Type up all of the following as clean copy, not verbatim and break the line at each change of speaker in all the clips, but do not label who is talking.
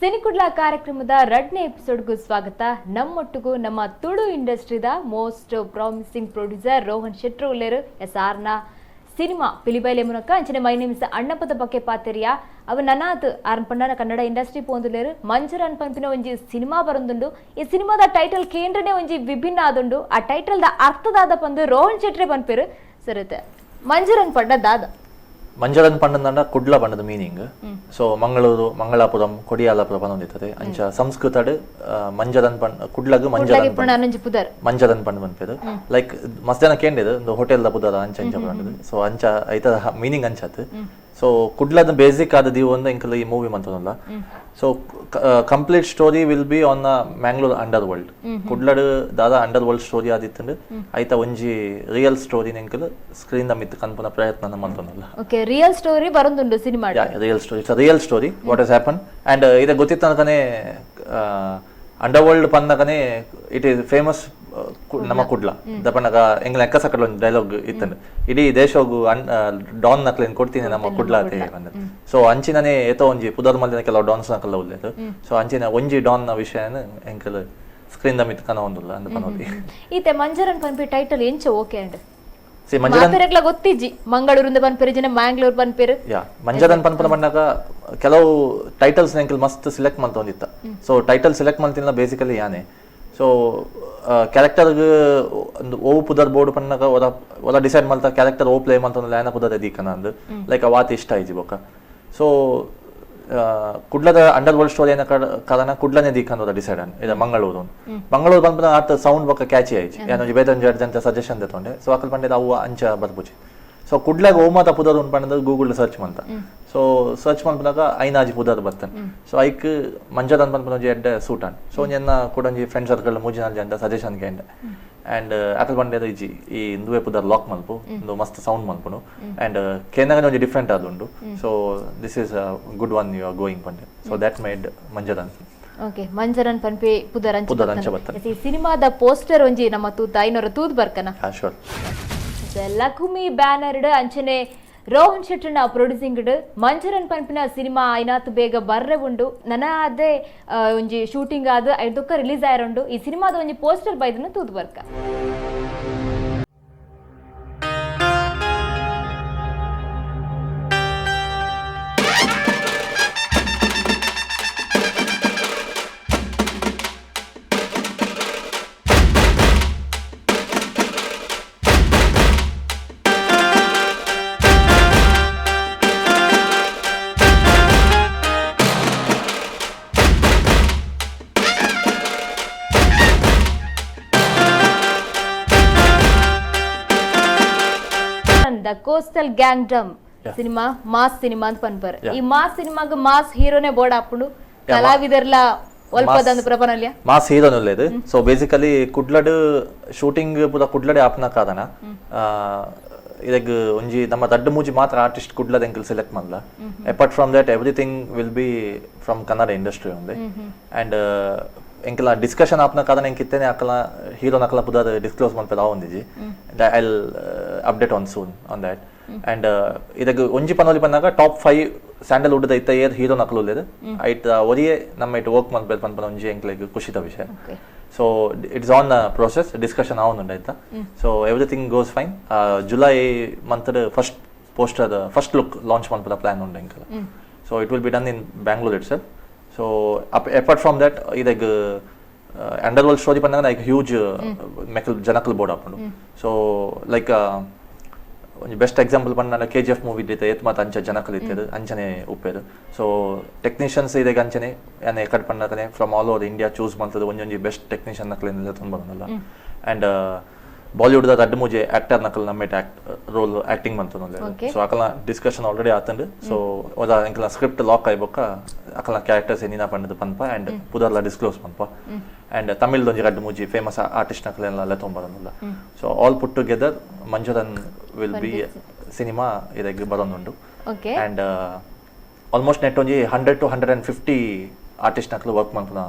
ಸಿನಿಕುಡ್ಲ ಕಾರ್ಯಕ್ರಮದ ರಡ್ನೇ ಎಪಿಸೋಡ್ಗೂ ಸ್ವಾಗತ. ನಮ್ಮೊಟ್ಟಿಗೂ ನಮ್ಮ ತುಳು ಇಂಡಸ್ಟ್ರಿದ ಮೋಸ್ಟ್ ಪ್ರಾಮಿಸಿಂಗ್ ಪ್ರೊಡ್ಯೂಸರ್ ರೋಹನ್ ಶೆಟ್ರು ಉಲ್ಲೇರು. ಎಸ್ ಆರ್ನ ಸಿನಿಮಾ ಪಿಲಿಬೈಲೆ ಮುನಕ ಅಂಚನೆ my name is ಅಣ್ಣಪ್ಪದ ಬಗ್ಗೆ ಪಾತೆರಿಯ. ಅವ ನನಾತ್ ಆರ್ನ್ ಪಂಡನ ಕನ್ನಡ ಇಂಡಸ್ಟ್ರಿ ಪೋಂದುಲ್ಲೇರು. ಮಂಜರನ್ ಪನ್ಪಿನ ಒಂಜಿ ಸಿನಿಮಾ ಬರೊಂದುಂಡು. ಈ ಸಿನಿಮಾದ ಟೈಟಲ್ ಕೇಂದ್ರನೇ ಒಂಜಿ ವಿಭಿನ್ನ ಆದುಂಡು. ಆ ಟೈಟಲ್ ದ ಅರ್ಥದಾದ ಪಂದು ರೋಹನ್ ಶೆಟ್ರೆ ಪನ್ಪೇರು. ಸರಿತೆ, ಮಂಜರನ್ ಪಂಡ ದಾದ?
ಮಂಜರನ್ ಪಂಡಂಡ ಕುಡ್ಲ ಪಂಡದ ಮೀನಿಂಗ್. ಸೊ ಮಂಗಳೂರು, ಮಂಗಳಾಪುರಂ, ಕೊಡಿಯಾಲಪುರ ಪನೊಂದಿತ್ತದೆ. ಅಂಚ ಸಂಸ್ಕೃತಡ್ ಮಂಜರನ್ ಪಂಡ್ ಕುಡ್ಲಗ್ ಮಂಜರನ್.
ಪುಣ ಒಂಜಿ ಪುದರ್.
ಮಂಜರನ್ ಪಂಡ್ ಪನ್ಪೇರು. ಲೈಕ್ ಮಸ್ತ್ ಜನ ಕೇಂಡಿದ್, ಒಂದು ಹೋಟೆಲ್ ದ ಪುದರ ಅಂಚ ಅಂಚ ಪಂಡದು. ಸೊ ಅಂಚ ಐತ ಮೀನಿಂಗ್ ಅಂಚಾತ್. ಸೊ ಕುಡ್ಲದ ಬೇಸಿಕ್ ಆದ ದೀವೊಂದು ಎಂಕಲ್ ಈ movie ಮಂತೊಂದುಲ್ಲ. So complete story will be on Mangalore underworld. ಕುಡ್ಲಡ್ Dada under world story ಆದಿತ್ತಂಡು, ಐತ ಒಂಜಿ ರಿಯಲ್ ಸ್ಟೋರಿ ಎಂಕಲ್ ಸ್ಕ್ರೀನ್ ದ ಮಿತ್ತ್ ಕನ್ಪುನ ಪ್ರಯತ್ನ ಮಂತೊಂದುಲ್ಲ.
ಓಕೆ, ರಿಯಲ್ ಸ್ಟೋರಿ ಬರೊಂದುಂಡು cinema.
Real story, it's real story what is happen. And ಇದೆ ಗೊತ್ತಿತ್ತನಕನೆ, ಅಂಡರ್ ವರ್ಲ್ಡ್ ಪನ್ನಕನೆ it is famous ನಮ್ಮ ಕುಡ್ಲ ದಪನಗ. ಎಂಗ್ಲ ಎಕ್ಕಸಕಡ್ಲ ಒಂದು ಡೈಲಾಗ್ ಇತ್ತಂಡು, ಇಡೀ ದೇಶಗು ಡಾನ್ ನಕ್ಲೇನ್ ಕೊಡ್ತೀನಿ ನಮ್ಮ ಕುಡ್ಲ ಅತೆ ಪಂದ್. ಸೊ ಅಂಚಿನನೇ ಏತೋ ಒಂಜಿ ಪುದರ್ ಮಲ್ದಿನ ಕೆಲವು ಡಾನ್ಸ್ ನಕಲ್ಲ ಉಲ್ಲೇರು. ಸೊ ಅಂಚಿನ ಒಂಜಿ ಡಾನ್ ನ ವಿಷಯನ ಎಂಕಲ್ ಸ್ಕ್ರೀನ್ ದ ಮಿತ್ತ್ ಕನ ಒಂದುಲ್ಲ ಅಂದ್ ಪನೊಲಿ.
ಈತೆ ಮಂಜರನ್ ಪನ್ಪಿ ಟೈಟಲ್ ಎಂಚ ಓಕೆ ಅಂಡ್?
ಸಿ, ಮಂಜರನ್
ಮಾತೆರೆಗ್ಲ ಗೊತ್ತಿಜ್ಜಿ, ಮಂಗಳೂರಿಂದ ಪನ್ಪೇರು ಜನ, ಮ್ಯಾಂಗ್ಳೂರ್ ಪನ್ಪೇರು.
ಯಾ, ಮಂಜರನ್ ಪನ್ಪನ ಬಂದಾಗ ಕೆಲವು ಟೈಟಲ್ಸ್ ಎಂಕಲ್ ಮಸ್ತ್ ಸೆಲೆಕ್ಟ್ ಮಂತೊಂದಿತ್ತ. ಸೊ ಟೈಟಲ್ ಸೆಲೆಕ್ಟ್ ಮಂತಿಲ್ಲ ಬೇಸಿಕಲಿ ಯಾನೆ. ಸೊ ಕ್ಯಾರೆಕ್ಟರ್ಗ್ ಒಂದು ಓ ಪುದರ್ ಬೋರ್ಡ್ ಪನ್ನಗ ಒರ ಒರ ಡಿಸೈಡ್ ಮಲ್ತ ಕ್ಯಾರೆಕ್ಟರ್ ಓ ಪ್ಲೇ ಮಂತೊಂದು ಆಯನ ಪುದರ್ ದೀಕನ ಅಂದ್. ಲೈಕ್ ವಾತ್ ಇಷ್ಟ ಆಯ್ಜಿ ಬೊಕ್ಕ. ಸೊ ಕುಡ್ಲದ ಅಂಡರ್ ವರ್ಲ್ಡ್ ಸ್ಟೋರಿ ಏನ ಕಾರಣ ಕುಡ್ಲನೆ ದೀಕಂದ ಡಿಸೈಡ್ ಅನ್. ಇದು ಮಂಗಳೂರು, ಮಂಗಳೂರು ಬಂದ್ಪನ ಆತ ಸೌಂಡ್ ಬೊಕ್ಕ ಕ್ಯಾಚಿ ಆಯ್ಜಿ. ಯಾನೊಂಜಿ ಬೇತೆ ಒಂಜಿ ಎರಡು ಜನ ಸಜೆಷನ್ ದೆತೊಂಡೆ. ಸೊ ಅಕಲ್ ಪಂಡೆದ ಅವು ಅಂಚ ಬರ್ಪುಜಿ. ಸೊ ಕುಡ್ಲಾಗ ಓ ಮಾತ ಪುದರ್ ಉಂಡು ಪಂಡದ ಗೂಗಲ್ ಸರ್ಚ್ ಮಂತ. ಸೊ ಸರ್ಚ್ ಮನ್ಪುನಾಗ ಐನಾಜಿ ಪುದರ್ ಬರ್ತನ್. ಸೊ ಐಕ್ ಮಂಜರನ್ ಪನ್ಪುನ ಒಂಜಿ ಎಡ್ಡೆ ಸೂಟ್ ಅನ್. ಸೊ ಒಂಜಿ ಎನ್ನ ಕೂಡ ಒಂಜಿ ಫ್ರೆಂಡ್ ಸರ್ಕಲ್ ಮೂಜಿ ನಾಲ್ ಜನ ಸಜೆಷನ್ ಕೇಂಡೆ. ಅಂಡ್ ಅಕಲ್ ಪಂಡೇದ, ಇಜ್ಜಿ, ಈ ಇಂದುವೆ ಪುದರ್ ಲಾಕ್ ಮಲ್ಪು, ಇಂದು ಮಸ್ತ್ ಸೌಂಡ್ ಮಲ್ಪುನು ಅಂಡ್ ಕೇನಗನೆ ಒಂಜಿ ಡಿಫ್ರೆಂಟ್ ಆದುಂಡು. So this is good one you are going ಪಂಡೆ. ಸೊ that made Manjaran.
Okay, Manjaran ಪನ್ಪಿ ಪುದರ್ ಅಂಚ.
ಪುದರ್ ಅಂಚ ಬರ್ತದೆ.
ಈ ಸಿನಿಮಾದ ಪೋಸ್ಟರ್ ಒಂಜಿ ನಮ್ಮ ತೂತ ಐನೂರ ತೂದ್ ಬರ್ಕನ.
ಶೋರ್.
ಲಕುಮಿ ಬ್ಯಾನರ್ ಅಂಚನೆ ರೋಹನ್ ಶೆಟ್ಟರ್ನ ಪ್ರೊಡ್ಯೂಸಿಂಗ್ ಮಂಜರನ್ ಪನ್ಪಿನ ಸಿನಿಮಾ ಐನಾತ್ ಬೇಗ ಬರ್ರೆ ಉಂಡು. ನನ ಅದೇ ಒಂಜಿ ಶೂಟಿಂಗ್ ಆದ್ ಐದೊಕ್ಕ ರಿಲೀಸ್ ಆಯರುಂಡು. ಈ ಸಿನಿಮಾದ ಒಂಜಿ ಪೋಸ್ಟರ್ ಬೈದನ ತೂದು ಬರ್ಕ. The coastal gangdom cinema mass cinema ಅಂತ ಪನ್ಪರ್. ಈ ಮಾಸ್ ಸಿನಿಮಾಗ ಮಾಸ್ ಹೀರೋನೇ ಬೋರ್ಡ್ ಹಾಪುಂಡು, ಕಲಾವಿದರ್ಲ ಒಲ್ಪದಂದು ಪ್ರಪನಲ್ಯ?
ಮಾಸ್ ಹೀರೋನ್ ಉಲ್ಲೇದು. ಸೊ ಬೇಸಿಕಲಿ ಕುಡ್ಲಡ್ ಶೂಟಿಂಗ್ ಪೂರ ಕುಡ್ಲಡೆ ಆಪ್ನ ಕಾರಣ ಇದಗ್ ಒಂಜಿ ನಮ್ಮ ದಡ್ಡ ಮೂಜಿ ಮಾತ್ರ ಆರ್ಟಿಸ್ಟ್ ಕುಡ್ಲದ ಎಂಕಲ್ ಸೆಲೆಕ್ಟ್ ಮಲ್ಲ. Apart from that, everything will be from Kannada industry only. And ಎಂಕಲ ಡಿಸ್ಕಷನ್ ಆಪ್ನ ಕಾರಣ ಎಂಕ್ ಇತ್ತೇನೆ ಅಕಲ ಹೀರೋ ನಕಲ ಪುದರ್ ಡಿಸ್ಕ್ಲೋಸ್ ಮಲ್ಪೆದ ಆವೊಂದಿಜಿ. I update on soon on that. And ಇದಗ್ ಒಂಜಿ ಪನೊಲಿ ಪನ್ನಾಗ ಟಾಪ್ ಫೈವ್ ಸ್ಯಾಂಡಲ್ವುಡ್ ಇತ್ತ ಏರ್ ಹೀರೋ ನಕಲು ಉಲ್ಲೇದು, ಐಟ್ ಒರಿಯೇ ನಮ್ಮ ಇಟ್ಟು ವರ್ಕ್ ಮಲ್ಪೆದ್ ಪನ್ಪನ ಒಂಜಿ ಎಂಕ್ಲೆಗ್ ಖುಷಿದ ವಿಷಯ. So it's on process, discussion ಆವೊಂದುಂಡು ಆಯ್ತಾ. So everything goes fine, July month first poster, first look launch ಮಲ್ಪದ plan ಉಂಡು ಎಂಕಲ. So it will be done in Bangalore itself. So apart from that, ಇದಗ್ ಅಂಡರ್ ವರ್ಲ್ಡ್ ಸ್ಟೋರಿ ಪನ್ನಾಗ like huge ಮೆಕಲ್ ಜನಕಲ್ board ಆಪುಂಡು. So like ಒಂಜಿ best example ಪಂಡ KGF movie ಇತ್ತೆ, ಏತ್ ಮಾತ ಅಂಚ ಜನಕಲ್ ಇತ್ತೆರ್, ಅಂಚನೆ ಉಪ್ಪೇರು. ಸೊ ಟೆಕ್ನಿಷಿಯನ್ಸ್ ಇದೆಗ್ ಅಂಚನೆ ಯಾನ್ ಎಕಡ್ ಪನ್ನಕನೆ from all over India choose ಮಲ್ತದ ಒಂಜೊಂಜಿ ಬೆಸ್ಟ್ ಟೆಕ್ನಿಷಿಯನ್ ನಕಲೆನ್ ತುಂಬ ಬಂದಲ್ಲ. ಅಂಡ್ ಬಾಲಿವುಡ್ ದ ರಡ್ಡ್ ಮೂಜಿ ಆಕ್ಟರ್ ನಕಲ್ ನಮ್ಮೇಟ್ ಆಕ್ಟ್ ರೋಲ್ ಆಕ್ಟಿಂಗ್ ಮಂತೊಂದುಲ್ಲೆರ್. ಸೊ ಅಕಲ್ನ ಡಿಸ್ಕಷನ್ ಆಲ್ರೆಡಿ ಆತಂಡ್. ಸೊ ಒದ ಎಂಕಲ್ನ ಸ್ಕ್ರಿಪ್ಟ್ ಲಾಕ್ ಆಯ್ಬೊಕ್ಕ ಅಕಲ್ನ ಕ್ಯಾರೆಕ್ಟರ್ಸ್ ಏನಿನ ಪಂಡದು ಪನ್ಪ ಅಂಡ್ ಪುದರ್ಲ ಡಿಸ್ಕ್ಲೋಸ್ ಪನ್ಪ. ಅಂಡ್ ತಮಿಳ್ ಒಂಜಿ ರಡ್ಡ್ ಮೂಜಿ ಫೇಮಸ್ ಆರ್ಟಿಸ್ಟ್ ನಕಲೆಲ್ಲ ಲೆತ್ತೊಂಬರೊಂದುಲ್ಲ. So all put together, Manjaran will be cinema ಇದೆಗ್ ಬರೊಂದುಂಡು. And almost net ಒಂಜಿ 100 to 150 artist ನಕಲು ವರ್ಕ್ ಮಲ್ಪುನ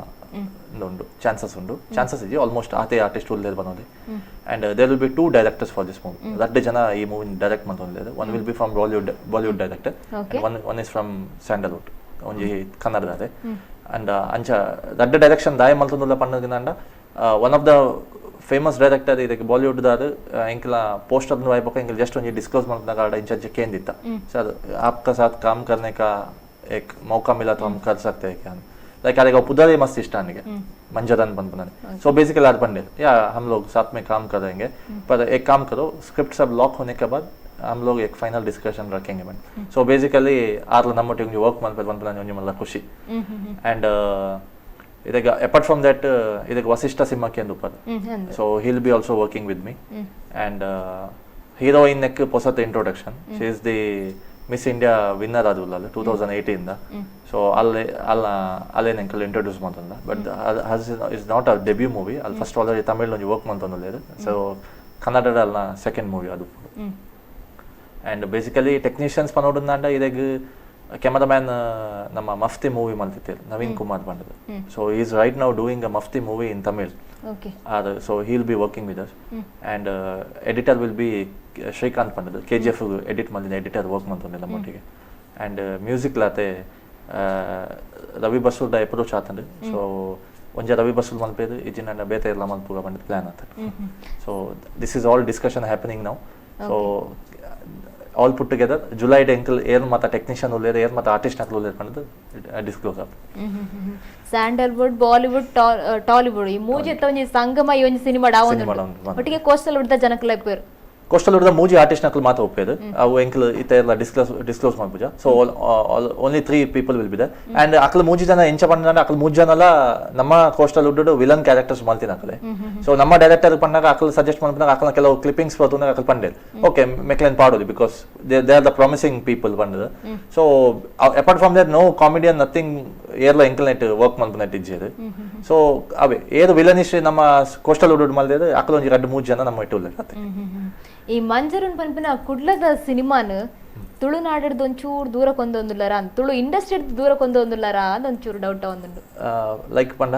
ಉಂಡು, ಚಾನ್ಸಸ್ ಉಂಡು. ಚಾನ್ಸಸ್ ಇಜ್ಜಿ, ಆಲ್ಮೋಸ್ಟ್ ಆತೆ artist ಉಲ್ಲೇರ್ ಬನ್ನೋದು. And there will be two directors for this movie. ರಡ್ಡ್ ಜನ ಈ ಮೂವಿ ಡೈರೆಕ್ಟ್ ಮಂತೊಂದುಲ್ಲೆರ್. One will be from Bollywood director, one is from Sandalwood, ಒಂಜಿ ಕನ್ನಡದಾರೆ. And ಅಂಚ ರಡ್ಡ್ ಡೈರೆಕ್ಷನ್ ದಾಯ ಮಲ್ತೊಂದುಲ್ಲ ಪನ್ನಗಿನಾಂಡ, one of the famous director ಇದಕ್ಕೆ ಬಾಲಿವುಡ್ ದಾರು ಎಂಕ್ಲ ಪೋಸ್ಟರ್ ಬೊಕ್ಕ ಎಂಕ್ಲ ಜಸ್ಟ್ ಒಂಜಿ ಡಿಸ್ಕ್ಲೋಸ್ ಮಲ್ತನಾಗ ಆಡ ಇಂಚ ಅಂಚ ಕೇಂದಿತ್ತ, "सर, आपका साथ काम करने का एक मौका मिला तो हम कर सकते हैं क्या?" ಲೈಕ್ ಅದಕ್ಕೆ ಪುದರೇ ಮಸ್ತ್ ಇಷ್ಟ ನನಗೆ, ಮಂಜರನ್ ಪನ್ಪುನಾನೆ. ಸೊ ಬೇಸಿಕಲಿ ಅದು पंडित या हम लोग साथ में काम करेंगे, पर एक काम करो, स्क्रिप्ट सब लॉक होने के बाद हम लोग एक फाइनल डिस्कशन रखेंगे ಬನ್. ಸೊ ಬೇಸಿಕಲಿ ಆರ್ಲ ನಮ್ಮೊಟ್ಟಿಗೆ ಒಂಜಿ ವರ್ಕ್ ಮಲ್ಪೆರ್ ಪನ್ಪುನ ಒಂಜಿ ಮಲ್ಲ ಖುಷಿ. ಆ್ಯಂಡ್ ಇದಕ್ಕೆ apart from that ಇದಕ್ಕೆ ವಸಿಷ್ಠ ಸಿಂಹಕ್ಕೆ ಎಂದು ಉಪ್ಪದು.
ಅಂದ್.
So he'll be also working with me. And heroine neck ಪೊಸತ್ introduction. She is the Miss India winner ಆದುಲ್ಲಲ್ಲ 2018. So ಅಲ್ಲೇ ಅಲ್ಲ ಅಲ್ಲೇ ಎಂಕಲ್ ಇಂಟ್ರೊಡ್ಯೂಸ್ ಮಂತಂದ, but hers is not a debut movie. ಅಲ್ಲಿ ಫಸ್ಟ್ ಆಲ್ರೆಡಿ ತಮಿಳ್ ಒಂಜಿ ವರ್ಕ್ ಮಂತೊಂದುಲ್ಲೆರ್. ಸೊ ಕನ್ನಡದ ಅಲ್ಲ ಸೆಕೆಂಡ್ ಮೂವಿ ಅದು. And basically technicians ಪನೋಡುಂದಾಂಡ, ಇದೆಗ್ cameraman ನಮ್ಮ ಮಫ್ತಿ ಮೂವಿ ಮಲ್ತಿತ್ತೇರು ನವೀನ್ ಕುಮಾರ್ ಪಂಡದು. So he's right now doing a Mufti movie in Tamil. So he'll be working with us, and editor will be Srikanth ಪಂಡದು. KGF edit ಮಂದಿನ editor work ಮಂತೊಂದಿಲ್ಲ ನಮ್ಮೊಟ್ಟಿಗೆ. And music ಲಾತೆ Ravi ಬಸ್ರೂರ್ದ approach ಆತಂಡು. So ಒಂಜ ರವಿ ಬಸ್ರೂರ್ ಮಲ್ಪೇದು ಇಜ್ಜಿನ ಬೇತೆ ಎಲ್ಲ ಮಲ್ಪುಗ ಪಂಡದ್ plan ಆತ. So this is all discussion happening now. So all put together July ಎಂಕಲ್ ಏರ್ ಮತ್ತ technician ಉಲ್ಲೇರು, ಏರ್ ಮತ್ತ artist ನಕಲು ಉಲ್ಲೇರು ಪಂಡದು ಡಿಸ್ಕ್ಲೋಸ್ ಆಪ.
Sandalwood, Bollywood, Tollywood ಈ ಮೂಜೆತ್ತ ಒಂಜಿ ಸಂಗಮ ಈ ಒಂಜಿ ಸಿನಿಮಾ
ಸಿನಿಮಾ ಡಾವೊಂದು.
ಒಟ್ಟಿಗೆ ಕೋಸ್ಟಲ್ ವುಡ್ದ ಜನಕುಲ ಇಪ್ಪೇರು.
ಕೋಸ್ಟಲ್ ಹುಡ್ದ ಮೂಜಿ ಆರ್ಟಿಸ್ಟ್ ನಕಲು ಮಾತ್ರ ಒಪ್ಪೇದು. ಅವು ಎಂಕಲ್ ಇತ್ತ ಎಲ್ಲ ಡಿಸ್ಕ್ಲೋಸ್ ಡಿಸ್ಕ್ಲೋಸ್ ಮಾಡ್ಪುಜ. So only three people will be there. And ಅಕಲ್ ಮೂಜಿ ಜನ ಎಂಚ ಪಂಡ, ಅಕಲ್ ಮೂಜಿ ಜನಲ ನಮ್ಮ coastal wood villain characters ಮಲ್ತಿನ ಅಕಲೆ. ಸೊ ನಮ್ಮ ಡೈರೆಕ್ಟರ್ ಪಂಡಾಗ, ಅಕಲ್ ಸಜೆಸ್ಟ್ ಮಾಡ್ಪುನಾಗ, ಅಕಲ್ನ ಕೆಲವು ಕ್ಲಿಪ್ಪಿಂಗ್ಸ್ ಬರ್ತುನಾಗ ಅಕಲ್ ಪಂಡೇರ್, ಓಕೆ ಮೆಕ್ಲೆನ್ ಪಾಡೋದು, because they are the promising people ಪಂಡದು. So apart from that, no comedian, nothing. ಏರ್ಲ ಎಂಕಲ್ net work ಮಲ್ಪುನೆಟ್ ಇಜ್ಜೇರು. So ಅವೇ ಏರು ವಿಲನಿಶ್ ನಮ್ಮ ಕೋಸ್ಟಲ್ ವುಡ್ ಮಲ್ದೇರು, ಅಕಲ್ ಒಂಜಿ ರಡ್ಡ್ ಮೂಜಿ ಜನ ನಮ್ಮ ಇಟ್ಟು ಕತೆ.
ಈ ಮಂಜರುನ್ ಪನ್ಪಿನ ಕುಡ್ಲದ ಸಿನಿಮಾನ್ ತುಳುನಾಡಡ್ದು ಒಂಚೂರು ದೂರ ಕೊಂದೊಂದುಲ್ಲಾರ, ತುಳು ಇಂಡಸ್ಟ್ರಿ ದೂರ ಕೊಂದೊಂದುಲ್ಲಾರ ಅಂತ ಒಂಚೂರು ಡೌಟ್ ಒಂದುಂಡು.
ಲೈಕ್ ಪಂಡ?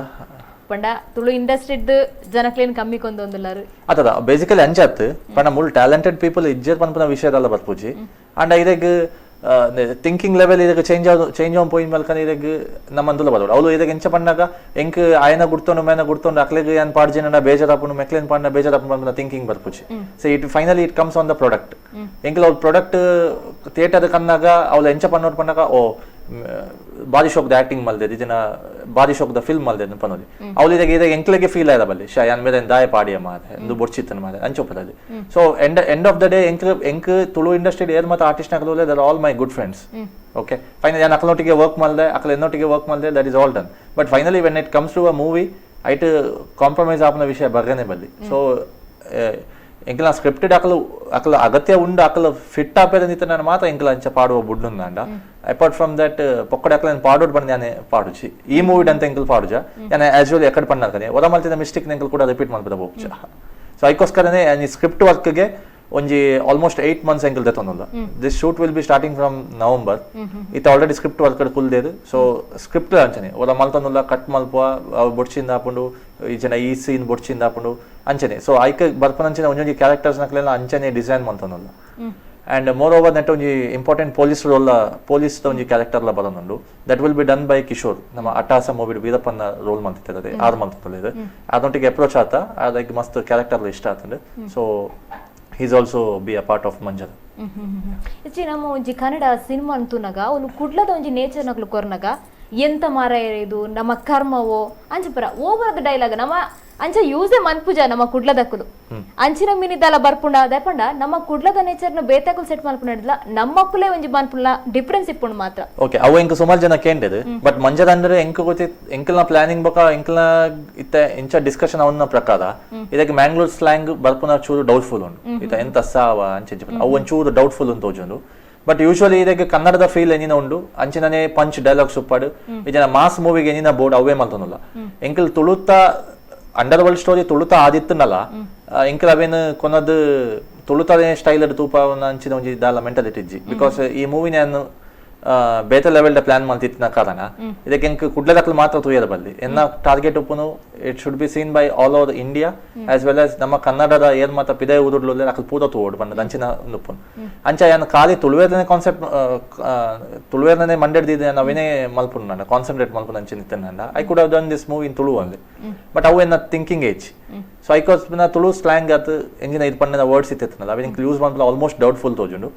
ಪಂಡ ತುಳು ಇಂಡಸ್ಟ್ರಿಡ್ ಜನಕ್ಲೇನ್ ಕಮ್ಮಿ ಕೊಂದೊಂದುಲ್ಲಾರು.
ಅತದ ಬೇಸಿಕಲಿ ಅಂಚಾತ್ ಪಂಡ ಮುಲ್ ಟ್ಯಾಲೆಂಟೆಡ್ ಪೀಪಲ್ ಇಜ್ಜೆರ್ ಪನ್ಪುನ ವಿಷಯದಲ್ಲ ಬರ್ಪುಜಿ. ಅಂಡ ಇದೆಗ್ ಥಿಂಕಿಂಗ್ ಲೆವೆಲ್ ಇದಕ್ಕೆ ಚೇಂಜ್ ಚೇಂಜ್ ಆನ್ ಪೋಯಿನ್ ಮಲ್ಕನ ಇದೆಗ್ ನಮ್ಮಂದುಲ ಬರೋಡು. ಅವಳು ಇದಕ್ಕೆ ಎಂಚ ಪಣ್ಣಾಗ, ಎಂಕ್ ಆಯನ ಗುರ್ತೊಂಡು ಮೇನ ಗುರ್ತೊಂಡು ಅಕ್ಲೆಗ್ ಏನ್ ಪಾಡ್ಜಿನ ಬೇಜಾರಾಪುಂಡು, ಮೆಕ್ಲೆನ್ ಪಾಡ್ನ ಬೇಜಾರಾಪುಂಡು ಪನ್ಪುನ ಥಿಂಕಿಂಗ್ ಬರ್ಪುಜಿ. So it finally it comes on the product. ಎಂಕ್ಲ ಅವ್ಳ ಪ್ರಾಡಕ್ಟ್ ಥಿಯೇಟರ್ ಕನ್ನಾಗ ಅವಳು ಎಂಚ ಪನ್ನೋಡು ಪಣ್ಣಾಗ, ಓ ಬಾರಿ ಶೋಕ್ದ ಆಕ್ಟಿಂಗ್ ಮಲ್ದೆ ಇಜಿನ, ಬಾರಿ ಶೋಕ್ದ ಫಿಲ್ಮ್ ಮಲ್ದೆ ಪನ್ನೋಲಿ. ಅವಳು ಇದಕ್ಕೆ ಇದಕ್ಕೆ ಎಂಕ್ಲೆಗೆ ಫೀಲ್ ಆಯ್ದ ಬಲ್ಲಿ ಶಾ ಯಾನ್ ಮೇಲೆ ದಾಯ ಪಾಡಿಯ ಮಾರೆ ಎಂದು ಬೊಡ್ಚಿತ್ತನ ಮಾರೆ ಅಂಚೊಪ್ಪದಲ್ಲಿ. So end of the day ಎಂಕ್ ಎಂಕ್ ತುಳು ಇಂಡಸ್ಟ್ರಿ ಏರ್ ಮತ್ತು ಆರ್ಟಿಸ್ಟ್ ನಕಲು, they're all my good friends, okay? Final ಯಾನ್ ಅಕ್ಲನೊಟ್ಟಿಗೆ ವರ್ಕ್ ಮಲ್ದೆ, ಅಕ್ಲ ಎನ್ನೊಟ್ಟಿಗೆ ವರ್ಕ್ ಮಲ್ದೆ, that is all done. But finally when it comes to a movie, ಐಟ್ ಕಾಂಪ್ರಮೈಸ್ ಆಪನ ವಿಷಯ ಬರ್ಗನೆ ಬಲ್ಲಿ. ಸೊ ಎಂಕಲ ಸ್ಕ್ರಿಪ್ಟೆಡ್ ಅಕಲು ಅಕಲ ಅಗತ್ಯ ಉಂಡು, ಅಕಲ ಫಿಟ್ ಆಪೇದ ನಿತ್ತ ಮಾತ್ರ ಎಂಕಲ ಅಂಚ ಪಾಡುವ ಬುಡ್ಡುಂದಾಂಡ. Apart from that ಪೊಕ್ಕಡೆ ಅಕಲ ಪಾಡೋಡ್ ಬಂದು ಯಾನೆ ಪಾಡುಚಿ. ಈ ಮೂವಿ ಅಂತ ಎಂಕಲ್ ಪಾಡುಜ. ಯಾನೆ ಆಸ್ ಯೂಶುವಲ್ ಎಕ್ಕಡ್ ಪಣ್ಣಾಕನೆ ಒದ ಮಲ್ತಿನ ಮಿಸ್ಟೇಕ್ ಎಂಕಲ್ ಕೂಡ ರಿಪೀಟ್ ಮಲ್ಪದ ಹೋಗ್ಚ. ಸೊ ಐಕೋಸ್ಕರನೇ ಈ ಸ್ಕ್ರಿಪ್ಟ್ ವರ್ಕ್ಗೆ ಒಂಜಿ ಆಲ್ಮೋಸ್ಟ್ 8 ಮಂತ್ಸ್ ಎಂಕಲ್ ದೆತ್ತೊಂದುಲ್ಲ. This shoot will be starting from November. ಇತ್ತ already script work ಕುಲ್ದೇದು. So script ಅಂಚನೆ ಒದ ಮಲ್ತೊಂದುಲ್ಲ, ಕಟ್ ಮಲ್ಪುವ, ಅವು ಬೊಡ್ಚಿಂದ ಆಪುಂಡು, ಈ ಜನ ಈ ಸೀನ್ ಬೊಡ್ಚಿಂದ ಆಪುಂಡು ಅಂಚನೆ. ಸೊ ಐಕ್ ಬರ್ಪನಂಚನೆ ಒಂಜೊಂಜಿ ಕ್ಯಾರೆಕ್ಟರ್ಸ್ ನಕ್ಲೆಲ್ಲ ಅಂಚನೆ design ಮಲ್ತೊಂದುಲ್ಲ. And more over net ಒಂಜಿ important police roll, police ಒಂಜಿ ಕ್ಯಾರೆಕ್ಟರ್ ಲ ಬರೋನುಂಡು. That will be done by Kishore. ನಮ್ಮ ಅಟ್ಟಾಸ ಮೂವಿ ವೀರಪ್ಪನ ರೋಲ್ ಮಂತಿತ್ತದೆ, ಆರು ಮಂತ್ ಅದೊಟ್ಟಿಗೆ ಅಪ್ರೋಚ್ ಆತ. ಅದಕ್ಕೆ ಮಸ್ತ್ ಕ್ಯಾರೆಕ್ಟರ್ ಇಷ್ಟ ಆತಂಡು. So he's also be a part of Manjara.
ಇಚ್ಚಿ ನಮ್ಮ ಒಂಜಿ ಕನ್ನಡ ಸಿನಿಮಾ ಅಂತುನಗ ಒಂದು ಕುಡ್ಲದ ಒಂಜಿ ನೇಚರ್ ನಕ್ಲು ಕೊರ್ನಗ, ಎಂತ ಮಾರ ಇದು ನಮ್ಮ ಕರ್ಮವೋ ಅಂಚ ಪರ ಓವರ್ ಡೈಲಾಗ್ ನಮ್ಮ ಅಂಚ ಯೂಸೇ ಮನ್ಪುಜ. ನಮ್ಮ ಕುಡ್ಲದಕ್ಕುಲು ಅಂಚಿನ ಮಿನಿದಲ ಬರ್ಪುಂಡ ದಯಪಂಡ ನಮ್ಮ ಕುಡ್ಲದ ನೇಚರ್ನ ಬೇತಕುಲು ಸೆಟ್ ಮಲ್ಪುನಡ್ಲ ನಮ್ಮಕ್ಕುಲೇ ಒಂಜಿ ಮನ್ಪುಲ ಡಿಫ್ರೆನ್ಸ್ ಇಪ್ಪುಂಡು ಮಾತ್ರ.
ಓಕೆ, ಅವು ಎಂಕ್ ಸುಮಾರು ಜನ ಕೇಂಡಿದ್. ಬಟ್ ಮಂಜರ ಅಂದ್ರೆ ಎಂಕ್ ಗೊತ್ತಿ ಎಂಕಲ್ನ ಪ್ಲಾನಿಂಗ್ ಬೊಕ ಎಂಕಲ್ನ ಇತ್ತ ಇಂಚ ಡಿಸ್ಕಷನ್ ಅವನ ಪ್ರಕಾರ ಇದಕ್ಕೆ ಮ್ಯಾಂಗ್ಳೂರ್ ಸ್ಲ್ಯಾಂಗ್ ಬರ್ಪುನ ಚೂರು ಡೌಟ್ಫುಲ್ ಉಂಡು. ಇತ್ತ ಎಂತ ಸಾವ ಅಂಚ ಇಂಚ ಅವು ಒಂಚೂರು ಡೌಟ್ಫುಲ್ ಅಂತ ತೋಜುಂಡು. ಬಟ್ ಯೂಶುವಲಿ ಇದಕ್ಕೆ ಕನ್ನಡದ ಫೀಲ್ ಏನಿನ ಉಂಡು, ಅಂಚಿನನೇ ಪಂಚ್ ಡೈಲಾಗ್ಸ್ ಉಪ್ಪಾಡು, ಈ ಜನ ಮಾಸ್ ಮೂವಿಗೆ ಏನಿನ ಬೋರ್ಡ್ ಅವೇ ಮಲ್ತೊಂದುಲ್ಲ. ಎಂಕಲ್ ತುಳುತ್ತ under world story ತುಳುತ ಆದಿತ್ತನಲ್ಲ, ಎಂಕಲ್ ಅವೇನು ಕೊನದು ತುಳುತದೇ ಸ್ಟೈಲ್ ತೂಪ ಅಂಚಿನ ಒಂಜಿ ದಾಲ ಮೆಂಟಾಲಿಟಿ ಇಜ್ಜಿ. Because ಈ ಮೂವಿ ನಾನು ಬೇತೆ ಲೆವೆಲ್ ಪ್ಲಾನ್ ಮಲ್ತಿತ್ತಿನ ಕಾರಣ ಇದಕ್ಕೆ ಎಂಕ್ ಕುಡ್ಲದಕ್ಲು ಮಾತ್ರ ತೂಯರ ಬಲ್ಲಿ. ಎನ್ನ target ಉಪ್ಪುನು it should be seen by all over India as well as ನಮ್ಮ ಕನ್ನಡದ ಏರ್ ಮಾತ ಪಿದೈ ಊರುಡ್ಲು ಅಕ್ಲು ಪೂರ ತೂವೊಡು ಪಂಡ ಅಂಚಿನ ಉಪ್ಪುನು. ಅಂಚ ಯಾನ್ ಖಾಲಿ ತುಳುವೇರ್ನೇ ಕಾನ್ಸೆಪ್ಟ್, ತುಳುವೇರ್ನೇ ಮಂಡೆಡ್ ದೀದ್ ನವೀನೇ ಮಲ್ಪುನು, ಕಾನ್ಸಂಟ್ರೇಟ್ ಮಲ್ಪುನ ಅಂಚಿನ ಇತ್ತಂಡ I could have done this movie in Tulu only, but ಅವು ಎನ್ನ thinking age. So ಐಕೋಸ್ Tulu slang ಆತ್ ಎಂಜಿನ ಇದು ಪಂಡಿನ ವರ್ಡ್ಸ್ ಇತ್ತಿತ್ತಲ್ಲ, ಅವು ಎಂಕ್ ಯೂಸ್ ಮಲ್ಪುನ ಆಲ್ಮೋಸ್ಟ್ ಡೌಟ್ಫುಲ್ ತೋಜುಂಡು.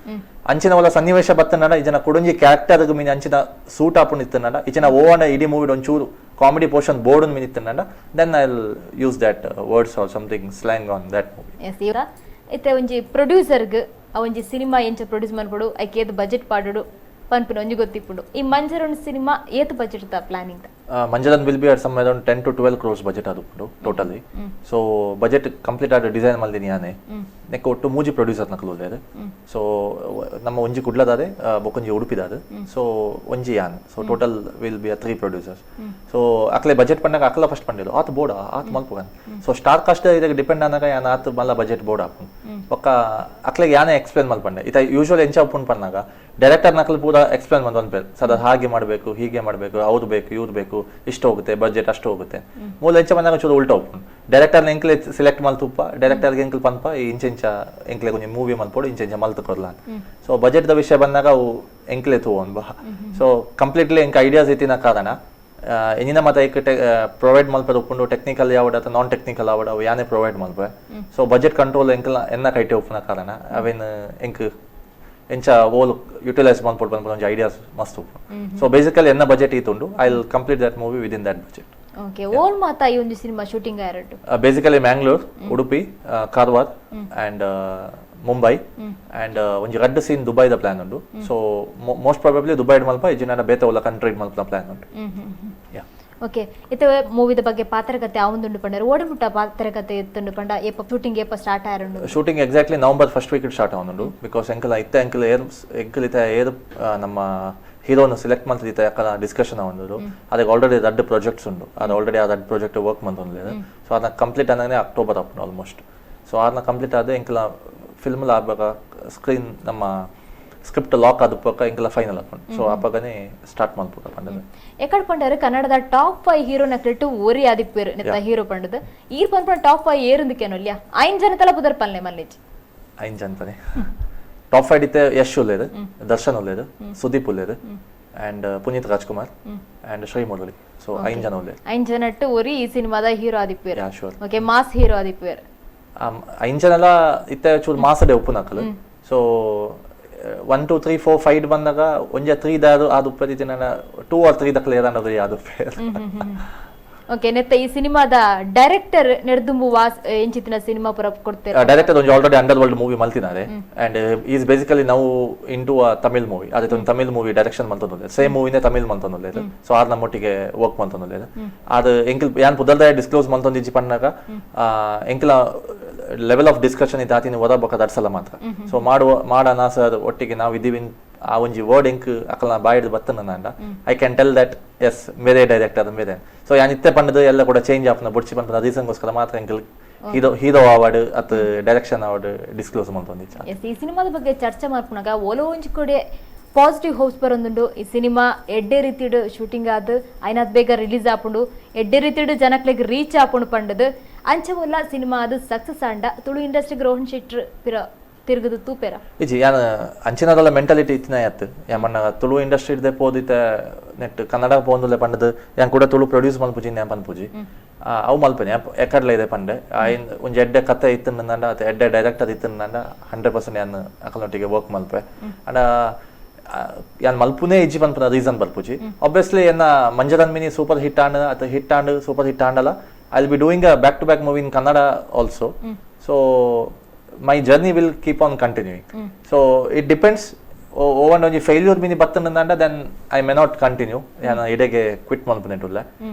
ಅಂಚಿನ ಒಲ ಸನ್ನಿವೇಶ ಬತ್ತನಡ ಈ ಜನ ಕುಡೊಂಜಿ ಕ್ಯಾರೆಕ್ಟರ್ ಮೀನ್ ಅಂಚಿನ ಸೂಟ್ ಆಪುಂಡು ಇತ್ತನಡ, ಈ ಜನ ಓವನ ಇಡೀ ಮೂವಿ ಒಂಚೂರು comedy portion board ಮೀನ್ ಇತ್ತನಡ, then I use that words or something slang on that movie.
S, ಇವರ ಇತ್ತೆ ಒಂಜಿ ಪ್ರೊಡ್ಯೂಸರ್ಗ್ ಆ ಒಂಜಿ ಸಿನಿಮಾ ಎಂಚ ಪ್ರೊಡ್ಯೂಸ್ ಮನ್ಪೊಡು, ಐಕ್ ಏತ್ ಬಜೆಟ್ ಪಾಡೋಡು ಪನ್ಪಿನ ಒಂಜಿ ಗೊತ್ತಿಪ್ಪುಂಡು. ಈ ಮಂಜರೊಂದು ಸಿನಿಮಾ ಏತ್ budget planning?
Manjaran will be at some around 10 to 12 crores budget ಅದು totally. So budget complete ಆದ ಡಿಸೈನ್ ಮಲ್ದಿನಿ ಯಾನೆ. ನೆಕ್ ಒಟ್ಟು ಮೂಜಿ ಪ್ರೊಡ್ಯೂಸರ್ ನಕಲು ಉಲ್ಲೆರ್. ಸೊ ನಮ್ಮ ಒಂಜಿ ಕುಡ್ಲದಾದೆ, ಬೊಕೊಂಜಿ ಉಡುಪಿದಾದ, ಸೊ ಒಂಜಿ ಯಾನ್. So total will be a three producers. So ಅಕ್ಲೆ budget ಪಂಡಾಗ ಅಕ್ಲ ಫಸ್ಟ್ ಪಂಡಿದ್ದು ಆತ್ ಬೋಡ ಆತ್ ಮಲ್ಪುಗನ್. So star cast ಇದಕ್ಕೆ ಡಿಪೆಂಡ್ ಆನಾಗ ಯಾನ್ ಆತ್ ಮಲ್ಲ ಬಜೆಟ್ ಬೋರ್ಡ್ ಆಪುನ್. ಬೊಕ್ಕ ಅಕ್ಲೆಗ್ ಯಾನೇ ಎಕ್ಸ್ಪ್ಲೇನ್ ಮಲ್ಪಂಡೆ. ಇತ ಯೂಶುವಲ್ ಎಂಚ ಉಪ್ಪುನ್ ಪನ್ನಾಗ ಡೈರೆಕ್ಟರ್ ನಕಲು ಪೂರ ಎಕ್ಸ್ಪ್ಲೇನ್ ಮಂದ್ ಪೇರ್ ಸರ್, ಅದು ಹಾಗೆ ಮಾಡಬೇಕು, ಹೀಗೆ ಮಾಡಬೇಕು, ಅವ್ರು ಬೇಕು, ಇವ್ರು ಬೇಕು, ಇಷ್ಟು ಹೋಗುತ್ತೆ ಬಜೆಟ್, ಅಷ್ಟು ಹೋಗುತ್ತೆ. ಮೂಲ ಎಂಚ ಬಂದಾಗ ಚೂರು ಉಲ್ಟಾ ಉಪ್ಪುಂಡು. ಡೈರೆಕ್ಟರ್ ಎಂಕ್ಲೆ ಸೆಲೆಕ್ಟ್ ಮಲ್ತುಪ್ಪ, ಡೈರೆಕ್ಟರ್ಗೆ ಎಂಕ್ಲು ಪನ್ಪ ಇಂಚ ಇಂಚ ಎಂಕ್ಲೆ ಒಂಜಿ ಮೂವಿ ಮಲ್ಪೊಡು, ಇಂಚ ಇಂಚ ಮಲ್ತು ಕೊರ್ಲ. ಸೊ ಬಜೆಟ್ the ವಿಷಯ ಬಂದಾಗ ಅವು ಎಂಕ್ಲೆ ತೂವೊನ್ ಬಾ. ಸೊ ಕಂಪ್ಲೀಟ್ಲಿ ಎಂಕ್ ಐಡಿಯಾಸ್ ಇತ್ತಿನ ಕಾರಣ ಎಂಜಿನ ಮತ ಐಕ್ ಪ್ರೊವೈಡ್ ಮಲ್ಪೆದ ಉಪ್ಪುಂಡು. ಟೆಕ್ನಿಕಲ್ ಯಾವಡ ಅಥವಾ ನಾನ್ ಟೆಕ್ನಿಕಲ್ ಆವಡ ಅವು ಯಾನೇ ಪ್ರೊವೈಡ್ ಮಲ್ಪೆ. So budget control ಎಂಕ್ಲ ಎನ್ನ ಕೈಟೆ ಉಪ್ಪುನ ಕಾರಣ ಅವೇನು ಎಂಕ್ ಎಂಚ ಓಲ್ ಯುಟಿಲೈಸ್ ಮಲ್ಪೊಡು ಪನ್ಪುನ ಒಂಜಿ ಐಡಿಯಾಸ್ ಮಸ್ತ್ ಉಪ್ಪು. ಸೊ ಬೇಸಿಕಲಿ ಎನ್ನ budget ಈತುಂಡು. I will complete that movie within that budget.
Okay, ಓಲ್ ಮಾತಾ ಈ ಒಂದು ಸಿನಿಮಾ ಶೂಟಿಂಗ್ ಆರಡ್ಡು?
Basically Mangalore, Udupi, Karwar and Mumbai and ಒಂಜಿ ರಡ್ಡ್ ಸೀನ್ ದುಬೈದ ಪ್ಲಾನ್ ಉಂಡು. So most probably ದುಬೈಡ್ ಮಲ್ಪ, ಇಜಿನ ಬೇತೆ ಒಲ್ಲ ಕಂಟ್ರಿ ಮಲ್ಪನ ಪ್ಲಾನ್ ಉಂಡು. ಯಾ.
ಓಕೆ, ಇತ್ತೆ ಮೂವಿದ ಬಗ್ಗೆ ಪಾತ್ರಕತೆ ಆವೊಂದುಂಡು ಪಂಡರು, ಓಡಮುಟ್ಟ ಪಾತ್ರಕತೆ ಎತ್ತುಂಡು ಪಂಡ, ಏಪ ಶೂಟಿಂಗ್ ಏಪ ಸ್ಟಾರ್ಟ್ ಆರುಂಡು?
Shooting exactly November first week start ಆವೊಂದುಂಡು. Because ಎಂಕಲ್ ಇತ್ತೆ ಎಂಕಲ್ ಏರ್ ಎಂಕಲ್ ಇತ್ತೆ ಏರ್ ನಮ್ಮ ಹೀರೋನ ಸೆಲೆಕ್ಟ್ ಮಲ್ತಿದ್ದ ಯಾಕಲ ಡಿಸ್ಕಷನ್ ಆವೊಂದುಂಡು. ಅದಕ್ಕೆ ಆಲ್ರೆಡಿ ರಡ್ಡ್ ಪ್ರಾಜೆಕ್ಟ್ಸ್ ಉಂಡು. ಅದು ಆಲ್ರೆಡಿ ಆ ರಡ್ಡ್ ಪ್ರಾಜೆಕ್ಟ್ ವರ್ಕ್ ಮಂತೊಂದುಲ್ಲೆರ್. ಸೊ ಅದನ್ನ ಕಂಪ್ಲೀಟ್ ಆನಾಗನೆ ಅಕ್ಟೋಬರ್ ಆಪುಂಡು ಆಲ್ಮೋಸ್ಟ್. ಸೊ ಅದನ್ನ ಕಂಪ್ಲೀಟ್ ಆದ ಎಂಕಲ ಫಿಲ್ಮ್ ಆಪಗ ಸ್ಕ್ರೀನ್ ನಮ್ಮ ಸ್ಕ್ರಿಪ್ಟ್ ಲಾಕ್ ಆದಪಕ್ಕ ಎಂಕಲ ಫೈನಲ್ ಆಪುಂಡು. ಸೊ ಅಪಗನೆ ಸ್ಟಾರ್ಟ್ ಮಲ್ಪುಗ ಪಂಡದು.
ಎಕಡ್ ಪಂಡರು ಕನ್ನಡದ ಟಾಪ್ 5 ಹೀರೋ ನಕ್ಲೆಟ್ಟು ಒರಿ ಆದಿಪ್ಪೇರು ನೆತ್ತ ಹೀರೋ ಪಂಡದು. ಈರ್ ಪನ್ಪುನ ಟಾಪ್ 5 ಏರುಂದು ಕೇನೊಲ್ಯ? ಐನ್ ಜನ ತಲ ಪುದರ್ ಪನ್ಲೆ ಮಲ್ಲೇಜ್.
ಐನ್ ಜನ ಟಾಪ್ 5 ಇತ್ತೆ ಯಶ್ ಉಲ್ಲೇರು, ದರ್ಶನ್ ಉಲ್ಲೇರು, ಸುದೀಪ್ ಉಲ್ಲೇರು ಆ್ಯಂಡ್ ಪುನೀತ್ ರಾಜ್ಕುಮಾರ್ ಆ್ಯಂಡ್ ಶ್ರೀ ಮುರಳಿ. ಸೊ ಐನ್ ಜನ ಉಲ್ಲೇರು.
ಐನ್ ಜನಟ್ಟು ಒರಿ ಈ ಸಿನಿಮಾದ ಹೀರೋ ಆದಿಪ್ಪೇರು?
ಯಾ, sure.
Okay, mass hero ಆದಿಪ್ಪೇರು?
ಐನ್ ಜನಲ ಇತ್ತೆ ಚೂರು ಮಾಸಡೆ ಉಪ್ಪುನಕಲು. So 1, 2, 3, 4, 5 ಬಂದಾಗ ಒಂಜೆ ತ್ರೀ ದಾರು ಅದು ಉಪ್ಪದಿತ್ತೆ, two R three ದಕ್ಕಲು ಏದಾಂಡದು ಅದು.
ಓಕೆ, ನೆತ್ತ ಈ ಸಿನಿಮಾದ ಡೈರೆಕ್ಟರ್ ನೆಡ್ದುಂಬು ವಾಸ್ ಎಂಚಿತ್ತಿನ ಸಿನಿಮಾ ಪುರ ಕೊಡ್ತೇವೆ?
ಡೈರೆಕ್ಟರ್ ಒಂಜಿ already under world movie ಮಲ್ತಿದ್ದಾರೆ and is basically ನಾವು into a Tamil movie. ಅದಕ್ಕೆ ಒಂದು ತಮಿಳ್ ಮೂವಿ ಡೈರೆಕ್ಷನ್ ಮಲ್ತೊಂದುಲ್ಲೆರ್. ಸೇಮ್ ಮೂವಿನೇ ತಮಿಳ್ ಮಲ್ತೊಂದುಲ್ಲೆರ್. ಸೊ ಆರ್ ನಮ್ಮೊಟ್ಟಿಗೆ ವರ್ಕ್ ಮಲ್ತೊಂದುಲ್ಲೆರ್. ಅದು ಎಂಕಲ್ ಯಾನ್ ಪುದರ್ದ ಡಿಸ್ಕ್ಲೋಸ್ ಮಲ್ತೊಂದಿಜ್ಜಿ ಪನ್ನಾಗ ಎಂಕಲ level of discussion ಇತ್ತು ಆತಿನ ಒರ ಬೊಕ ದರ್ಸಲ ಮಾತ್ರ. ಸೊ ಮಾಡುವ ಮಾಡೋಣ ಸರ್, ಒಟ್ಟಿಗೆ ನಾವು ಇದೀವಿ. ಆ ಒಂಜಿ ವರ್ಡ್ ಎಂಕ್ ಅಕಲ್ನ ಬಾಯಿಡ್ ಬತ್ತನ I can tell that yes, ಮೇರೆ ಡೈರೆಕ್ಟರ್ ಮೇರೆ. ಸೊ ಯಾನ್ ಇತ್ತೆ ಪಂಡದು ಎಲ್ಲ ಕೂಡ ಚೇಂಜ್ ಆಪುನ ಬುಡ್ಚಿ ಪನ್ಪುನ ರೀಸನ್ಗೋಸ್ಕರ ಮಾತ್ರ ಎಂಕಲ್ hero hero award ಅತ್ direction award disclose ಮಲ್ತೊಂದಿಚ್ಚ.
S, ಈ ಸಿನಿಮಾದ ಬಗ್ಗೆ ಚರ್ಚೆ ಮಾಡ್ಪುನಾಗ ಓಲೋ ಒಂಜಿ ಕೊಡೆ ಪಾಸಿಟಿವ್ ಹೋಪ್ಸ್ ಬರೊಂದುಂಡು. ಈ ಸಿನಿಮಾ ಎಡ್ಡೆ ರೀತಿಡ್ ಶೂಟಿಂಗ್ ಆದ್ ಐನಾತ್ ಬೇಗ ರಿಲೀಸ್ ಆಪುಂಡು, ಎಡ್ಡೆ ರೀತಿಡ್ ಜನಕ್ಲೆಗ್ ರೀಚ್ ಆಪುಂಡು ಪಂಡದು. ಅಂಚ ಒಲ್ಲ ಸಿನಿಮಾ ಅದು ಸಕ್ಸಸ್ ಆಂಡ ತುಳು ಇಂಡಸ್ಟ್ರಿಗೆ ರೋಹನ್ ಶೆಟ್ರ್ ಪಿರ ತಿರುಗುದು ತೂಪೆರ?
ಇಜ್ಜಿ, ಯಾನ್ ಅಂಚಿನದಲ್ಲ ಮೆಂಟಾಲಿಟಿ ಇತ್ತಿನ ಯಾತ್ ಯಾಮಣ್ಣ ತುಳು ಇಂಡಸ್ಟ್ರಿ ಇಡ್ದೆ ಪೋದಿತ್ತೆ ನೆಟ್ ಕನ್ನಡ ಪೋಂದುಲ್ಲೆ ಪಂಡದು ಯಾನ್ ಕೂಡ ತುಳು ಪ್ರೊಡ್ಯೂಸ್ ಮಲ್ಪುಜಿ ಯಾನ್ ಪನ್ಪುಜಿ. ಅವು ಮಲ್ಪನೆ ಎಕಡ್ಲ ಇದೆ ಪಂಡೆ. ಆಯ್ನ್ ಒಂಜಿ ಎಡ್ಡೆ ಕತೆ ಇತ್ತಂಡ ಅತ್ತ ಎಡ್ಡೆ ಡೈರೆಕ್ಟರ್ ಇತ್ತಂಡ 100% ಯಾನ್ ಅಕಲ್ನೊಟ್ಟಿಗೆ ವರ್ಕ್ ಮಲ್ಪೆ. ಅಂಡ ಯಾನ್ ಮಲ್ಪುನೇ ಇಜ್ಜಿ ಪನ್ಪುನ ರೀಸನ್ ಬರ್ಪುಜಿ. ಆಬ್ವಿಯಸ್ಲಿ ಎನ್ನ ಮಂಜರನ್ mini super hit and ಅಥವಾ hit and super hit ಆಂಡಲ I will be doing a back to back movie in Kannada also, so my journey will keep on continuing. So it depends. Oven ಒಂಜಿ failure mini ಬತ್ತಂಡ then I may not continue, ಯಾನ ಇಡೆಗೆ quit ಮಲ್ಪುನೆಟುಲ್ಲ.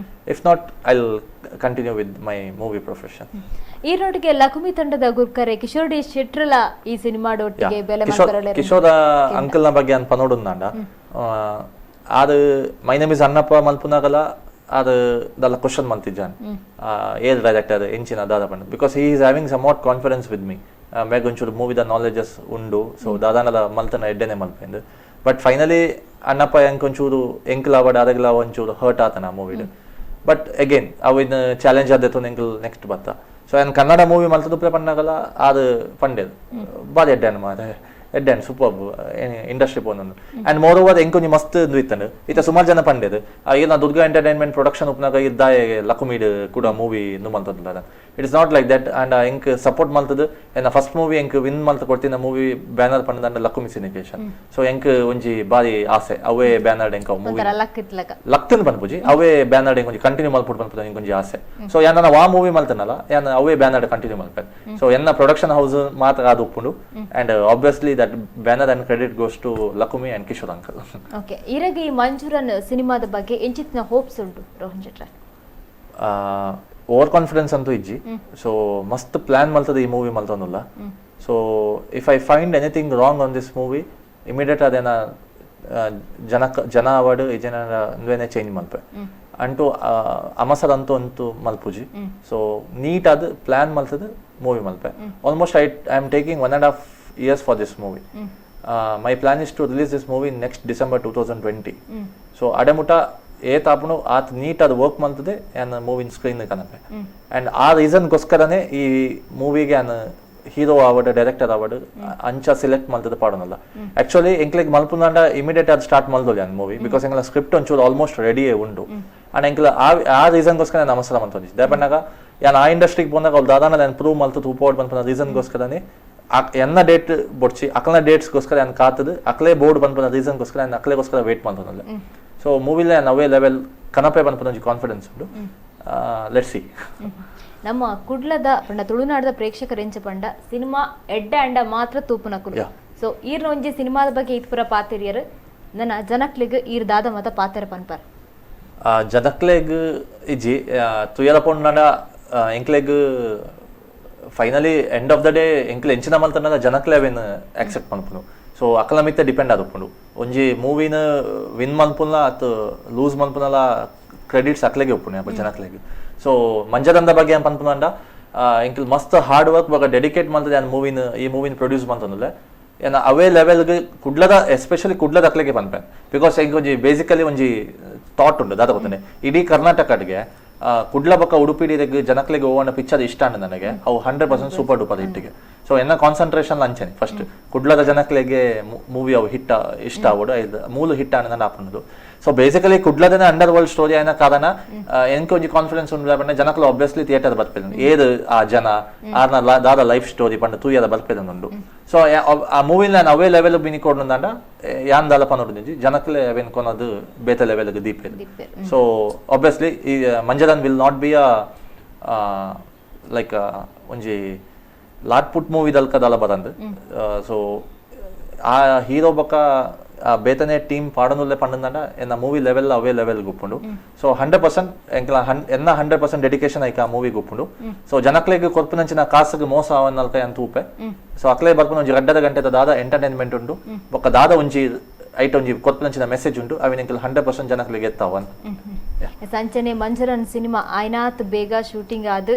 If not, I will continue with my movie profession.
ಈ ನೋಟಿಗೆ ಲಕುಮಿ ತಂಡದ ಗುರ್ಕರೆ Kishore D ಶೆಟ್ರಲ ಈ ಸಿನಿಮಾಡೊಟ್ಟಿಗೆ ಬೆಲೆ
ಕಿಶೋರ್
ಮಲ್ಪರಲೆ.
ಕಿಶೋರ ಅಂಕಲ್ನ ಬಗ್ಗೆ ಅನ್ ಪನೋಡುಂದಾಂಡ, ಅದು my name is Annappa ಮಲ್ಪುನಾಗಲ ಅದು ದಲ್ಲ question ಮಲ್ತಿದ್ದಾನೆ, ಏರ್ ಡೈರೆಕ್ಟರ್ ಎಂಚಿನ ದಾದ ಪಂಡ, because he is having somewhat confidence with me. ಮೇಗ್ ಒಂಚೂರು ಮೂವಿದ ನಾಲೆಜಸ್ ಉಂಡು. ಸೊ ದಾದಾನಲ ಮಲ್ತನ ಎಡ್ಡೆನೆ ಮಲ್ಪೆಂದು. ಬಟ್ But finally Annappa ಎಂಕ್ ಒಂಚೂರು ಎಂಕ್ಲಾವಡ್ ಅರೆಗ್ಲ ಒಂಚೂರು ಹರ್ಟ್ ಆತನ ಮೂವಿಡ್. ಬಟ್ ಅಗೇನ್ ಅವಿನ ಚಾಲೆಂಜ್ ಆದೆತ್ತು, ಎಂಕಲ್ ನೆಕ್ಸ್ಟ್ ಬತ್ತ. ಸೊ ಯಾನ್ ಕನ್ನಡ ಮೂವಿ ಮಲ್ತದುಪ್ಲೆ ಪಣ್ಣಗಲ ಅದು ಪಂಡೇದು ಬಾರಿ ಎಡ್ಡೆ ಮಾರೆ, ಎಡ್ಡೆ ಸೂಪರ್ ಇಂಡಸ್ಟ್ರಿ ಪೋನೊಂದು. And more over ಎಂಕೊಂಜಿ ಮಸ್ತ್ ಇಂದು ಇತ್ತಂಡು. ಇತ್ತ ಸುಮಾರು ಜನ ಪಂಡೇದು, ಈರ್ನ ದುರ್ಗಾ ಎಂಟರ್ಟೈನ್ಮೆಂಟ್ ಪ್ರೊಡಕ್ಷನ್ ಉಪ್ಪುನಾಗ ಇದ್ದಾಯ ಲಕುಮೀಡ್ ಕೂಡ ಮೂವಿ ಇಂದು ಮಲ್ತೊಂದುಲ್ಲ. It is not like that. And ಎಂಕ್ ಸಪೋರ್ಟ್ ಮಲ್ತದು, ಎನ್ನ ಫಸ್ಟ್ ಮೂವಿ ಎಂಕ್ ವಿನ್ ಮಲ್ತ ಕೊಡ್ತಿನ ಮೂವಿ ಬ್ಯಾನರ್ ಪಂಡದಂಡ ಲಕುಮಿ ಸಿನಿಕೇಶನ್. ಸೊ ಎಂಕ್ ಒಂಜಿ ಬಾರಿ ಆಸೆ, ಅವೇ ಬ್ಯಾನರ್ ಎಂಕ್ ಮೂವಿ
ಒಂಥರ ಲಕ್ ಇತ್ಲಕ.
ಲಕ್ತನ್ ಪನ್ಪುಜಿ, ಅವೇ ಬ್ಯಾನರ್ ಒಂಜಿ ಕಂಟಿನ್ಯೂ ಮಲ್ಪುಡು ಪನ್ಪುದ ಒಂಜಿ ಆಸೆ. ಸೊ ಯಾನ್ ವಾ ಮೂವಿ ಮಲ್ತನಲ್ಲ, ಯಾನ್ ಅವೇ ಬ್ಯಾನರ್ ಕಂಟಿನ್ಯೂ ಮಲ್ಪೆ. ಸೊ ಎನ್ನ ಪ್ರೊಡಕ್ಷನ್ ಹೌಸ್ ಮಾತ್ರ ಅದು ಉಪ್ಪುಂಡು, and obviously that banner and credit goes to Lakumi and Kishore uncle.
Okay, ಇರಗ ಈ ಮಂಜೂರನ್ ಸಿನಿಮಾದ ಬಗ್ಗೆ ಎಂಚಿತ್ತಿನ ಹೋಪ್ಸ್ ಉಂಟು ರೋಹನ್ ಶೆಟ್ರ?
ಓವರ್ ಕಾನ್ಫಿಡೆನ್ಸ್ ಅಂತೂ ಇಜ್ಜಿ. ಸೊ ಮಸ್ತ್ ಪ್ಲಾನ್ ಮಲ್ತದ ಈ movie ಮಲ್ತೊಂದುಲ್ಲ. So if I find anything wrong on this movie, immediate ಅದೇನ ಜನಕ್ ಜನ ಅವಾರ್ಡ್ ಈ ಜನ ಅಂದ್ವೇನೆ ಚೇಂಜ್ ಮಲ್ಪೆ ಅಂಟು ಅಮಸರ್ ಅಂತೂ ಅಂತೂ ಮಲ್ಪುಜಿ. ಸೊ ನೀಟ್ ಅದು ಪ್ಲಾನ್ ಮಲ್ತದ ಮೂವಿ ಮಲ್ಪೆ. Almost I am taking 1.5 years for this movie. My plan is to release this movie next December 2020. So ಅಡೆಮುಟ ಏತಾಪುನು ಆತ್ ನೀಟ್ ಅದು ವರ್ಕ್ ಮಲ್ತದೆ ಯಾನ್ ಮೂವಿನ ಸ್ಕ್ರೀನ್ ಕನಪೆ. ಅಂಡ್ ಆ ರೀಸನ್ಗೋಸ್ಕರನೇ ಈ ಮೂವಿಗೆ ಯಾನ್ ಹೀರೋ ಆವಡ್, ಡೈರೆಕ್ಟರ್ ಆವಡ್, ಅಂಚ ಸೆಲೆಕ್ಟ್ ಮಲ್ತದ ಪಾಡೋನಲ್ಲ. ಆಕ್ಚುಲಿ ಎಂಕ್ಲೆಗ್ ಮಲ್ಪುನಾಂಡ ಇಮಿಡಿಯೇಟ್ ಅದು ಸ್ಟಾರ್ಟ್ ಮಲ್ದೊಲಿ ಯಾನ್ ಮೂವಿ, because ಎಂಕ್ಲ script ಒಂಚೂರು ಆಲ್ಮೋಸ್ಟ್ ರೆಡಿಯೇ ಉಂಡು. ಅಂಡ್ ಎಂಕ್ಲ ಆ ಆ ರೀಸನ್ಗೋಸ್ಕರ ನಾನು ಅವಸರ ಮಂತೊಂದು ದಾಯೆ ಯಾನ್ ಆ ಇಂಡಸ್ಟ್ರಿಗೆ ಪೋನಾಗ ಅವ್ಳು ದಾದಾನ ನಾನು ಪ್ರೂವ್ ಮಲ್ತು ತೂಪೋಡ್ ಪನ್ಪುನ ರೀಸನ್ಗೋಸ್ಕರನೇ ಎನ್ನ ಡೇಟ್ ಬೊಡ್ಚಿ, ಅಕ್ಲನ ಡೇಟ್ಸ್ಗೋಸ್ಕರ ಯಾನ್ ಕಾತದು, ಅಕ್ಲೇ ಬೋರ್ಡ್ ಪನ್ಪುನ ರೀಸನ್ಗೋಸ್ಕರ ಯಾನ್ ಅಕ್ಲೆಗೋಸ್ಕರ ವೇಟ್ ಮಲ್ತೊಂದುಲ್ಲೆ. ಸೊ ಮೂವಿಲೆ ಯಾನ್ ಅವೇ ಲೆವೆಲ್ ಕನಪೆ ಪನ್ಪುನ ಒಂಜಿ ಕಾನ್ಫಿಡೆನ್ಸ್ ಉಂಡು. Let see.
ನಮ್ಮ ಕುಡ್ಲದ ಪಂಡ ತುಳುನಾಡದ ಪ್ರೇಕ್ಷಕರ ಎಂಚ ಪಂಡ ಸಿನಿಮಾ ಎಡ್ಡೆ ಅಂಡ ಮಾತ್ರ ತೂಪುನಕುಲು. ಸೊ ಈರ್ನ ಒಂಜಿ ಸಿನಿಮಾದ ಬಗ್ಗೆ ಇತ್ಪುರ ಪಾತೆರಿಯರ್, ನನ್ನ ಜನಕ್ಲಿಗ್ ಈರ್ ದಾದ ಮತ ಪಾತೆರ ಪನ್ಪರ್?
ಜನಕ್ಲೆಗ್ ಇಜ್ಜಿ, ತುಯರ ಪೊಣ್ಣಡ ಎಂಕ್ಲೆಗ್ finally end of the day ಎಂಕ್ಲೆ ಎಂಚಿನ ಮಲ್ತಂಡ ಜನಕ್ಲೆ ಅವೇನು ಆಕ್ಸೆಪ್ಟ್ ಮನ್ಪುನು. ಸೊ ಅಕಲ ಮಿತ್ತ ಡಿಪೆಂಡ್ ಆದುಪ್ಪುಂಡು. ಒಂಜಿ ಮೂವಿನ ವಿನ್ ಮನ್ಪುನ ಅತ್ ಲೂಸ್ ಮನ್ಪುನಲ ಕ್ರೆಡಿಟ್ಸ್ ಅಕ್ಲೆಗೆ ಉಪ್ಪುಂಡು, ಅಪ್ಪ ಜನಕ್ಲೆಗ್. ಸೊ ಮಂಜರಂದ ಬಗ್ಗೆ ಏನ್ ಪನ್ಪುನಂಡ, ಎಂಕ್ಲ್ ಮಸ್ತ್ ಹಾರ್ಡ್ ವರ್ಕ್ ಬೊಕ ಡೆಡಿಕೇಟ್ ಮಲ್ತದೆ ಯಾನ್ ಮೂವಿನ, ಈ ಮೂವಿನ ಪ್ರೊಡ್ಯೂಸ್ ಮಲ್ತೊಂದುಲ್ಲೆ. ಏನ ಅವೇ ಲೆವೆಲ್ಗ್ ಕುಡ್ಲದ, ಎಸ್ಪೆಷಲಿ ಕುಡ್ಲದ ಅಕ್ಲೆಗೆ ಪನ್ಪೆ. Because ಎಂಕ್ ಒಂಜಿ ಬೇಸಿಕಲಿ ಒಂಜಿ ಥಾಟ್ ಉಂಡು, ದಾದ ಗೊತ್ತನೆ, ಇಡೀ ಕರ್ನಾಟಕಡ್ಗೆ ಕುಡ್ಲ ಬೊಕ ಉಡುಪಿ ಜನಕ್ಲೆಗ್ ಓವನ ಪಿಕ್ಚರ್ ಇಷ್ಟ ಅಂಡ ನನಗೆ ಅವು 100% ಸೂಪರ್ ಡೂಪರ್ ಹಿಟ್ಟಿಗೆ. ಸೊ ಎನ್ನ ಕಾನ್ಸಂಟ್ರೇಷನ್ ಅಂಚನೆ, ಫಸ್ಟ್ ಕುಡ್ಲದ ಜನಕ್ಲೆಗೆ ಮೂವಿ ಅವು ಹಿಟ್ಟ ಇಷ್ಟ ಆವಡು, ಐದು ಮೂಲು ಹಿಟ್ಟ ಆಂಡ ಆಪುಂಡು. ಸೊ ಬೇಸಿಕಲಿ ಕುಡ್ಲದನೆ under world story ಆಯ್ನ ಕಾರಣ ಎಂಕ್ ಒಂಜಿ ಕಾನ್ಫಿಡೆನ್ಸ್ ಉಂಡು ಪಂಡ ಜನಕ್ಲು ಆಬ್ವಿಯಸ್ಲಿ ಥಿಯೇಟರ್ ಬರ್ಪೇದೆ, ಏದು ಆ ಜನ ಆರ್ನ ದಾದ ಲೈಫ್ ಸ್ಟೋರಿ ಪಂಡ ತೂಯದ ಬರ್ಪೇದೆ ಉಂಡು. ಸೊ ಆ ಮೂವಿನ ನಾನು ಅವೇ ಲೆವೆಲ್ ಬಿನಿ ಕೊಡ್ನುಂದಾಂಡ ಯಾನ್ ದಾಲ ಪನೊಡು, ಜನಕ್ಲೆ ಅವೇನ್ ಕೊನದು ಬೇತೆ ಲೆವೆಲ್ ದೀಪೇದು.
ದೀಪೇರು.
ಸೊ ಆಬ್ವಿಯಸ್ಲಿ ಈ ಮಂಜರನ್ will not be a like ಒಂಜಿ ಲಾಟ್ ಪುಟ್ ಮೂವಿ ದಲ್ಕ ದಾಲ ಬರಂದು. ಸೊ ಆ ಹೀರೋ ಬೊಕ ಆ ಬೇತನೆ ಟೀಮ್ ಪಾಡನುಲ್ಲೆ ಪಂಡಂದಾಂಡ ಎನ್ನ ಮೂವಿ ಲೆವೆಲ್ ಅವೇ ಲೆವೆಲ್ ಗುಪ್ಪುಂಡು. ಸೊ 100% ಎಂಕ್ಲ ಎನ್ನ 100% ಡೆಡಿಕೇಶನ್ ಐಕ ಆ ಮೂವಿ ಗುಪ್ಪುಂಡು. ಸೊ ಜನಕ್ಲೆಗ್ ಕೊರ್ಪುನಂಚಿನ ಕಾಸುಗ್ ಮೋಸ ಅವನ್ನಲ್ಕ ಯಾನ್ ತೂಪೆ. ಸೊ ಅಕ್ಲೆ ಬರ್ಪುನ ಒಂಜಿ ರಡ್ಡದ ಗಂಟೆದ ದಾದ ಎಂಟರ್ಟೈನ್ಮೆಂಟ್ ಉಂಡು ಬೊಕ್ಕ ದಾದ ಒಂಜಿ ಐಟ್ ಒಂಜಿ ಕೊರ್ಪುನಂಚಿನ ಮೆಸೇಜ್ ಉಂಡು, ಅವಿನ ಎಂಕಲ್ 100% ಜನಕ್ಲೆಗ್ ಎತ್ತಾವ.
ಸಂಚನೆ ಮಂಜರನ್ ಸಿನಿಮಾ ಆಯ್ನಾತ್ ಬೇಗ ಶೂಟಿಂಗ್ ಆದ್,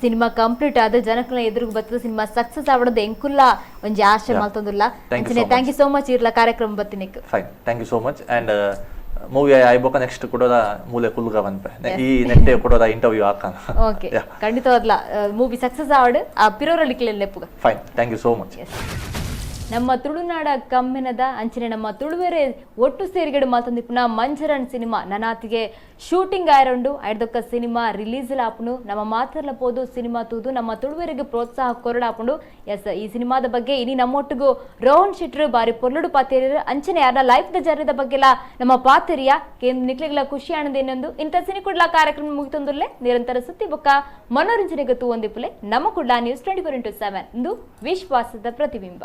ಸಿನಿಮಾ ಕಂಪ್ಲೀಟ್ ಆದ, ಜನಕ್ಲ ಎದುರುಗು ಬರ್ತದೆ, ಸಿನಿಮಾ ಸಕ್ಸಸ್ ಆವಡದ ಎಂಕುಲ್ಲ ಒಂಜಿ ಆಶೆ ಮಲ್ತೊಂದುಲ್ಲ.
Thank you so much.
Thank you so much ಇರ್ಲ ಕಾರ್ಯಕ್ರಮ ಬತ್ತಿನಿಕ್.
Fine, thank you so much. And movie ಆಯ್ಬೊಕ next ಕೊಡೋದ ಮೂಲೆ ಕುಲ್ಗ ಪನ್ಪೆ, ಈ ನೆಟ್ಟೆ ಕೊಡೋದ ಇಂಟರ್ವ್ಯೂ ಹಾಕ.
ಓಕೆ, ಖಂಡಿತವಾದ್ಲ ಮೂವಿ ಸಕ್ಸಸ್ ಆವಡ್, ಆ ಪಿರೋರಲಿಕ್ಲೆ ಲೆಪ್ಪುಗ.
Fine, thank you so much.
ನಮ್ಮ ತುಳುನಾಡ ಕಮ್ಮೆನದ ಅಂಚನೆ ನಮ್ಮ ತುಳುವೆರೆ ಒಟ್ಟು ಸೇರಿಗಡೆ ಮಾತೊಂದಿಪ್ಪುನ ಮಂಜರನ್ ಸಿನಿಮಾ ನನಾತಿಗೆ ಶೂಟಿಂಗ್ ಆಯರಂಡು ಐಡ್ದೊಕ್ಕ ಸಿನಿಮಾ ರಿಲೀಸ್ ಆಪುಂಡು. ನಮ್ಮ ಮಾತರ್ಲ ಪೋದು ಸಿನಿಮಾ ತೂದು ನಮ್ಮ ತುಳುವೆರಿಗೆ ಪ್ರೋತ್ಸಾಹ ಕೊರಡಾಪುಂಡು. ಎಸ್, ಈ ಸಿನಿಮಾದ ಬಗ್ಗೆ ಇನಿ ನಮ್ಮೊಟ್ಟಿಗೂ ರೋಹನ್ ಶೆಟ್ರು ಬಾರಿ ಪೊರ್ಲುಡು ಪಾತೆರಿಯರು. ಅಂಚನೆ ಯಾರ ಲೈಫ್ the ಜರ್ನಿದ ಬಗ್ಗೆಲ್ಲ ನಮ್ಮ ಪಾತೆರಿಯ ಕೇಂದ್ರ ನಿಕ್ಲೆಗ್ಲ ಖುಷಿ ಆನಂದ ಇಂಥ ಸಿನಿ ಕುಡ್ಲ ಕಾರ್ಯಕ್ರಮ ಮುಗಿತೊಂದುಲ್ಲೆ. ನಿರಂತರ ಸುದ್ದಿ ಬೊಕ್ಕ ಮನೋರಂಜನೆಗೆ ತೂವೊಂದಿಪ್ಪುಲೆ ನಮ್ಮ ಕುಡ್ಲ ನ್ಯೂಸ್ 24x7. ಇಂದು ವಿಶ್ವಾಸದ ಪ್ರತಿಬಿಂಬ.